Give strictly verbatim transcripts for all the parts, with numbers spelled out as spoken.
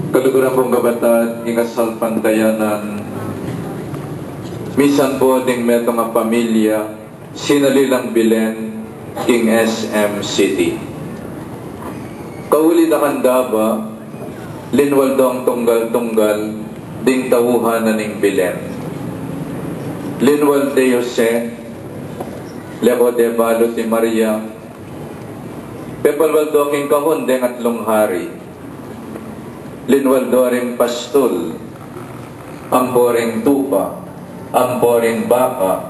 Kaluguran pung kapatad king kasalpantayanan, misan pu ding metung a pamilya, sinali lang Belen king S M City. Kauli da kanda ba, linwal dong tunggal-tunggal ding tauhan na ning Belen. Linwal de Jose, leko de balu ti Maria, pepalwal do king kahun deng atlung hari. Linwal do ring pastul, ampo ring tupa, ampo ring baka,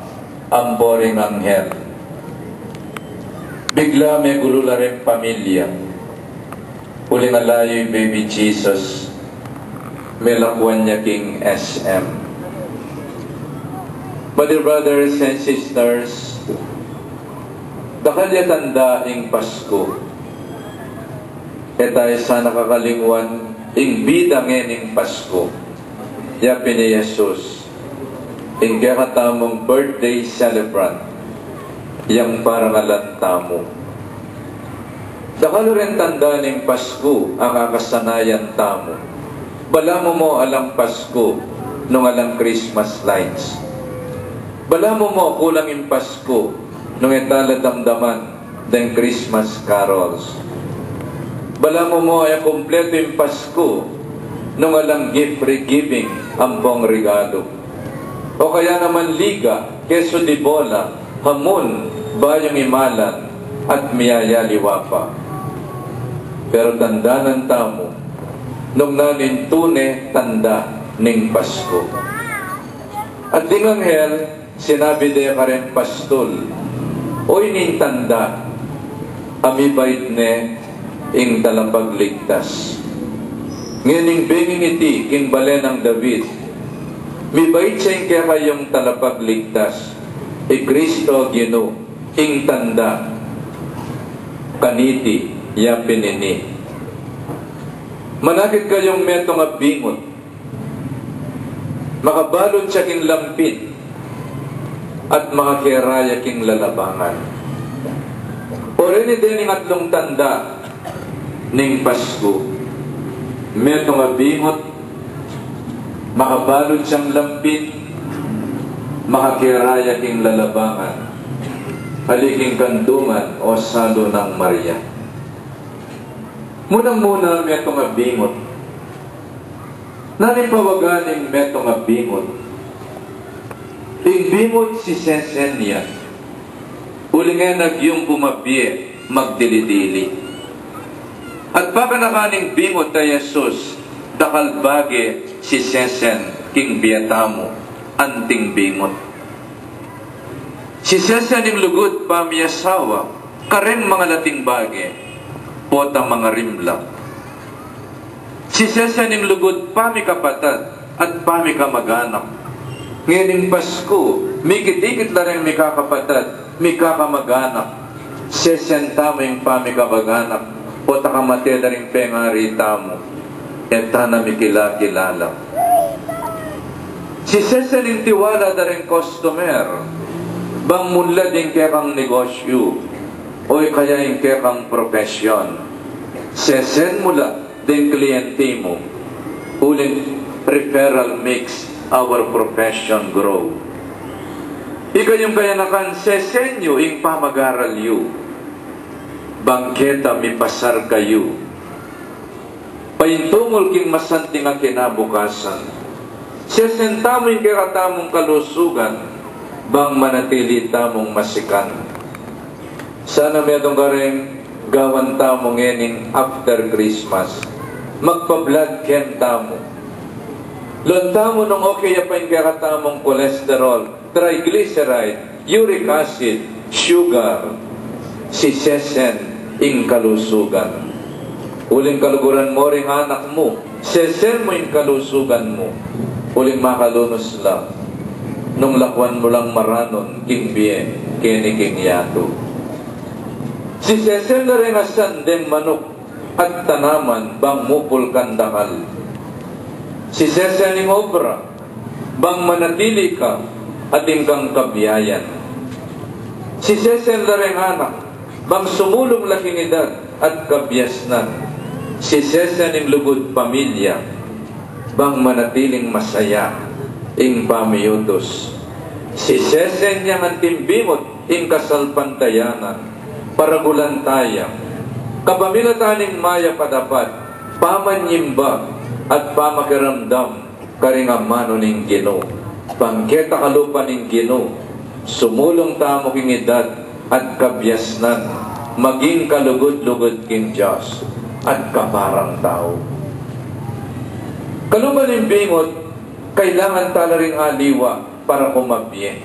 ampo ring anghel. Bigla megulu la ring pamilya. Uling ala yu i baby Jesus, melakwan ya king S M. My dear brothers and sisters, dakal ya tanda ing Pasku. E tayu sana kakalingwan ing bida ngening Pasku. Ya pin i Jesus, ing kekatamung birthday celebrant, yang parangalan tamu. Dakal ring tanda ning Pasku a kakasanayan tamu. Balamu mo alang Pasku nung alang Christmas lights. Balamu mo kulang ing Pasku nung e ta la damdaman deng Christmas carols. Balamu mo e kumpletu ing Pasku nung alang gift re-giving ampong regalu. O kaya naman liga, keso de bola, hamun, bayung imalan, at miyayaliwa pa. Pero tandanan tamu nung nanu ing tune tanda ning Pasku. At ding anghel, sinabi de kareng pastul, o ini ing tanda a mibait ne ing Talapagligtas. Ngening benging iti king bale nang David, mibait ya ing kekayung Talapagligtas, i Kristo Ginu, ing tanda kaniti. Ya pin ini, manakit kayung metung a bingut, makabalud ya king lampin, at makakera ya king lalabangan. Ori ini deng atlung tanda ning Pasku, metung a bingut, makabalud yang lampin, makakera ya king lalabangan, ali king kandungan o salu nang Maria. Munang-muna, metung a bingut. Nanu ing pawaga ning metung a bingut? Ing bingut sisesen ya, uling e na agyung bumabie magdili-dili. At pakanakan ning bingut a Jesus, dakal bage sisesen king bie tamu, anting bingut. Sisesen ing lugud pamiasawa kareng mangalating bage, pota mangarimla. Sisesen ing lugud pamikapatad at pamikamaganak. Ngening Pasku, mikit-ikit la reng mikakapatad, mikakamaganak. Sesen tamu ing pamikamaganak, pota kamate da ring pengari tamu, e ta na mikila-kilala. Sisesen ing tiwala da ring customer, bang munlad ing kekang negosyu, o kaya ing kekang profesyon. Sesen mu la deng kliente mu, uling referral makes our profession grow. Ikayung kayanakan, sesen yu ing pamagaral yu, bang keta mipasar kayu paintungul king masanting a kinabukasan. Sesen tamu ing kekatamung kalusugan, bang manatili tamung masikan. Sana metung kareng gawan tamu ngening after Christmas, magpa-blood ken tamu. Lawan tamu nung okay ya pa ing kekatamung cholesterol, triglyceride, uric acid, sugar. Sisesen ing kalusugan. Uling kaluguran mu ring anak mu, sesen mu ing kalusugan mu. Uling makalunus la nung lakwan mu lang maranun king bie keni king yatu. Sisesen la reng asan deng manuk at tanaman bang mupul kang dakal. Sisesen ing obra bang manatili ka at ing kang kabiayan. Sisesen la reng anak bang sumulung la king edad at kabiasnan. Sisesen ing lugud pamilya, bang manatiling masaya ing pamiyutus. Sisesen yang anting bingut ing kasalpantayanan, paragulan taya, kapamilatan ning mayap a dapat, pamanyimba at pamakiramdam karing amanu ning Ginu. Bang keta kalupa ning Ginu, sumulung tamu king idad at kabiasnan, maging kalugud-lugud king Dios at kaparang tau. Kalupa ning bingut, kailangan tala ring aliwa para kumabie.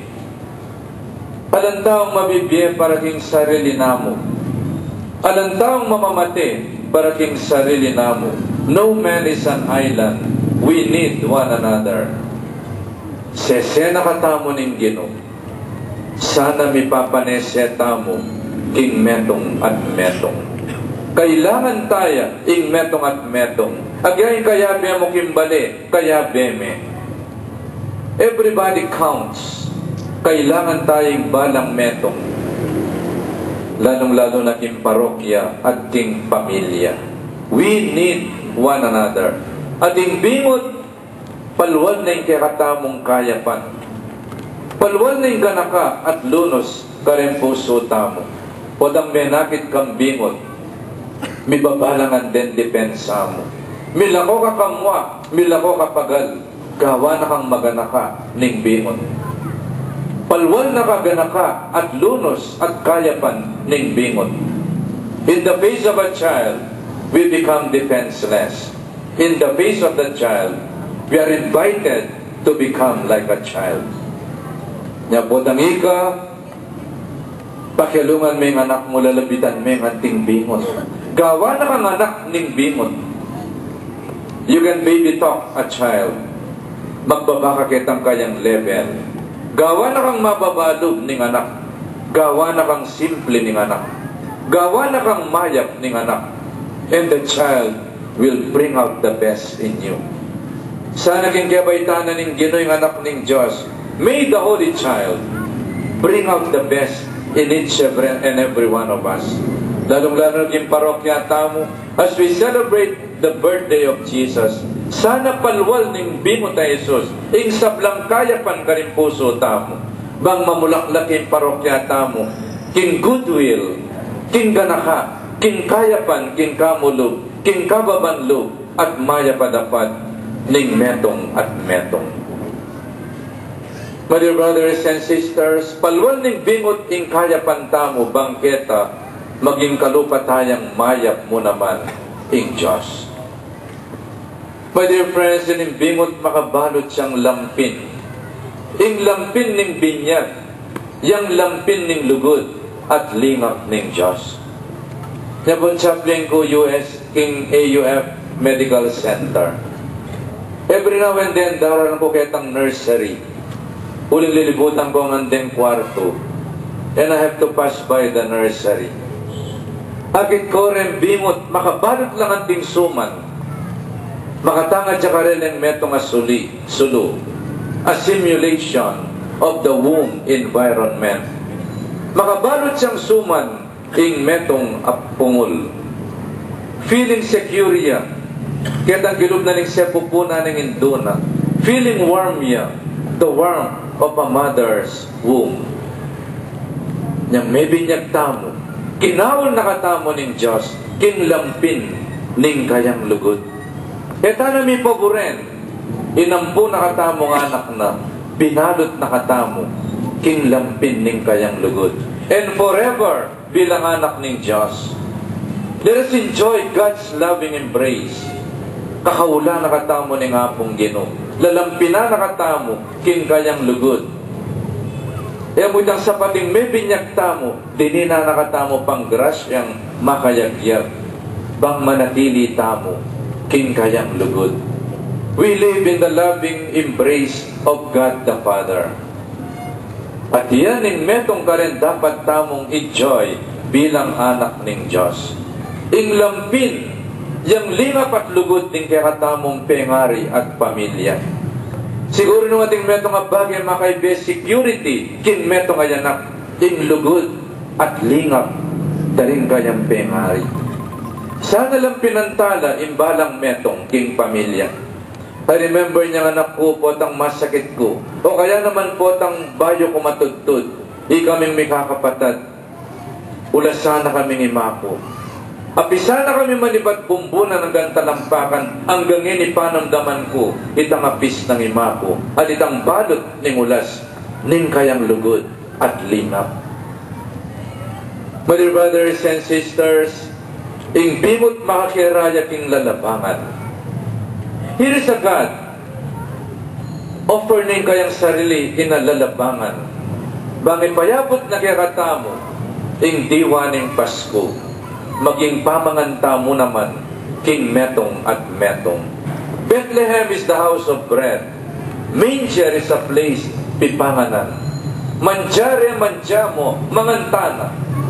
Alang taung mabibie para king sarili namu. Alang taung mamamate para king sarili namu. No man is an island. We need one another. Sese na katamu ning Ginu. Sana mipapanese tamu king metung at metung. Kailangan taya ing metung at metung. Agya ing kayabe mu king bale, kayabe me. Everybody counts. Kailangan taya ing balang metung, lalung-lalu na king parokya at king pamilya. We need one another. At ing bingut, palual na ing kekatamung kayapan. Palual na ing ganaka at lunus kareng pusu tamu. Potang menakit kang bingut, mibaba la ngan deng depensa mu. Milako ka kamua, milako ka pagal, gawa na kang maganaka ning bingut. Palual na kaganaka at lunus at kayapan ning bingut. In the face of a child, we become defenseless. In the face of the child, we are invited to become like a child. Nya potang ika, pakialungan me ing anak mu, lalabitan me ing anting bingut. Gawa na kang anak ning bingut. You can baby talk a child. Magbaba ka ketang kayang level. Gawa na kang mababa lub ning anak. Gawa na kang simple ning anak. Gawa na kang mayap ning anak. And the child will bring out the best in you. Sana king kebaitanan ning Ginu ing anak ning Dios, may the Holy Child bring out the best in each every, and every one of us. Lalung-lalu na king parokya tamu, as we celebrate the birthday of Jesus, sana palual ning bingut a Jesus ing sablang kayapan karing pusu tamu. Bang mamulaklak king parokya tamu king goodwill, king ganaka, king kayapan, king kamulub, king kababan lub, at mayap a dapat ning metung at metung. My dear brothers and sisters, palual ning bingut ing kayapan tamu bang keta maging kalupa tayang mayap mu naman ing Dios. My dear friends, ining bingut makabalut yang lampin. Ing lampin ning binyag, yang lampin ning lugud at lingap ning Dios. Nya pung chaplain ku U S king A U F Medical Center. Every now and then, daralan ku ketang nursery. Uling lilibutan ku ngan deng kwartu. And I have to pass by the nursery. Akit ku reng bingut, makabalut la ngan ding suman. Makatangad ya kareng metung a suli, sulu. A simulation of the womb environment. Makabalut yang suman, ing metung a pungul. Feeling secure ya ketang kilub na ning sepupu na ning indu na. Feeling warm ya, the warmth of a mother's womb. Nyang mebinyag tamu, kinaul na katamu ning Dios king lampin ning kayang lugud. E tana mipaburen, inampu na katamung anak na, binalut na katamu king lampin ning kayang lugud. And forever, bilang anak ning Dios. Let us enjoy God's loving embrace. Kakaulan na katamu ning Apung Ginu. Lalampinan na katamu king kayang lugud. E mu itang sapat ing mebinyag tamu, dininan na katamu pang grasyang makayagyag, bang manatili tamu king kayang lugud. We live in the loving embrace of God the Father. At yan ing metung karen dapat tamung i-enjoy bilang anak ning Dios. Ing lampin, yang lingap at lugud ning kekatamung pengari at pamilya. Siguru nung atin metung a bage makaibe security king metung a anak, ing lugud at lingap da ring kayang pengari. Sana lang pinantala ing balang metung king pamilya. I remember neng anak ku, potang masakit ku, o kaya naman potang bayu ku matudtud, ikaming mikakapatad, ulasan na kaming ima ku. Apisan na kami manibat bumbunan anggang talampakan, anggang ngeni panamdaman ku itang apis ning ima ku at itang balut ning ulas ning kayang lugud at lingap. My dear brothers and sisters, ing bimut makakiraya king lalabangan. Here is a God, offer ning kayang sarili king lalabangan. Bang ipayabut na kekatamu ing diwa ning Pasku, maging pamangan tamu naman king metung at metung. Bethlehem is the house of bread. Manger is a place pipanganan. Manjar e manjar mu, mangan ta na.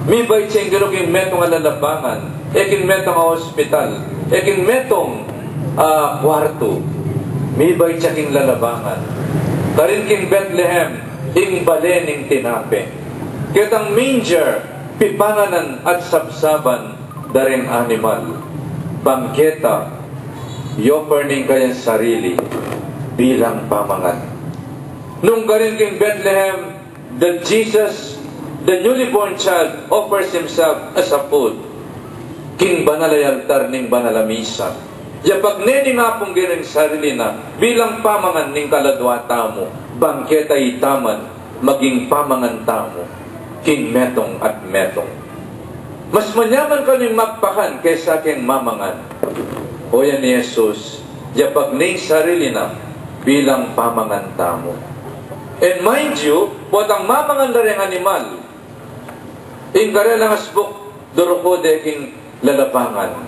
Mibait ya ing Ginu king metung a lalabangan, e king metung a ospital, e king metung a kuartu. Mibait ya king lalabangan. Karin king Bethlehem, ing bale ning tinape. Ketang manger, pipanganan at sabsaban da ring animal. Bang keta, i-offer ning kayang sarili bilang pamangan. Nung karin king Bethlehem, the Jesus, the newly born child, offers himself as a food king banal a altar ning banal a misa. Yapag ne ning Apung Ginu ing sarili na bilang pamangan ning kaladua tamu, bang keta itaman maging pamangan tamu king metung at metung. Mas manyaman kaming magpakan kesa king mamangan. O yan i Jesus, yapag ne ing sarili na bilang pamangan tamu. And mind you, potang mamangan la reng animal, ing karelang asbuk duruku de king lalabangan.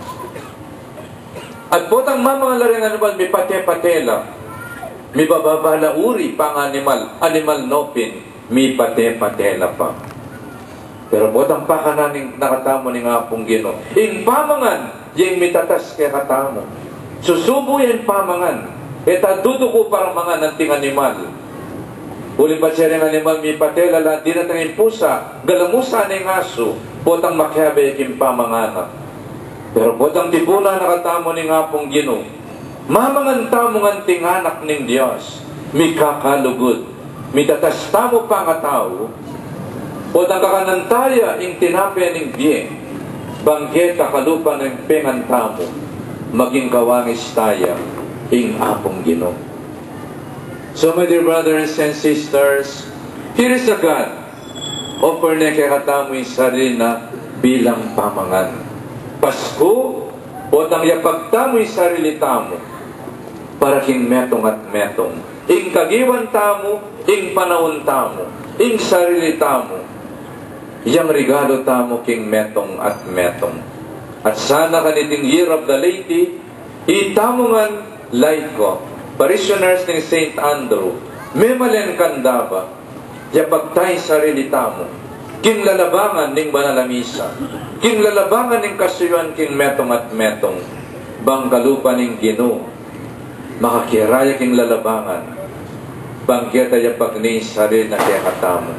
At potang mamangan la reng animal, mipate-pate la. Mibababa la uri pang animal, animal no pin, mipate-pate la pa. Pero potang pakanan na katamu ning Apung Ginu, ing pamangan ya ing mitatas kekatamu. Susubu ya ing pamangan, e ta duduku para mangan anting animal. Uli pa, ing animal mipate la la, dinatang ing pusa, galamusan na ing asu, potang makiabe ya king pamangan na. Pero potang tipunan na katamu ning Apung Ginu, mamangan tamu ngan anting anak ning Dios, mikakalugud, mitatas tamu pangatau, potang kakanan ta ya ing tinape ning bie, bang keta kalupa ning pengan tamu, maging kawangis ta ya ing Apung Ginu. So, my dear brothers and sisters, here is a God, offer ne kekatamu ing sarili na bilang pamangan. Pasku, potang yapag tamu ing sarili tamu para king metung at metung. Ing kagiwan tamu, ing panaun tamu, ing sarili tamu, yang regalu tamu king metung at metung. At sana kaniting Year of the Laity, itamu ngan laiko, parishioners ning Saint Andrew, memalen kandaba, yapag ta ing sarili tamu king lalabangan ning banal a misa, king lalabangan ning kasuyuan king metung at metung, bang kalupa ning Ginu, makakiraya king lalabangan, bang keta yapag ne ing sarili na kekatamu.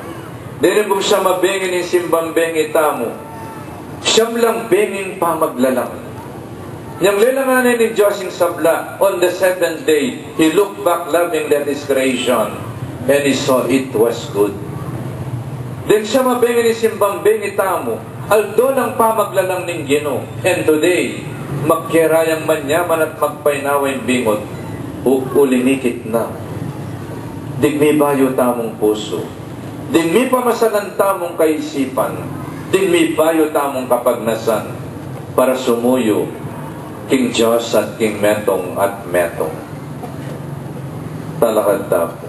Deni pung siyam a bengi ning simbang bengi tamu, siyam lang benging pamaglalang. Inyang lelangan ne ning Dios ing sabla, on the seventh day, He looked back lovingly at His creation, and He saw it was good. Deng siyam a bengi ning simbang bengi tamu, aldo lang pamaglalang ning Ginu, and today, magkerayang manyaman at magpainawa ing bingut, u-, ulinikit na. Ding mibayu tamung pusu, ding mipamasalan tamung kaisipan, ding mibayu tamung kapagnasan, para sumuyu king Dios at king metung at metung. Talakad tamu.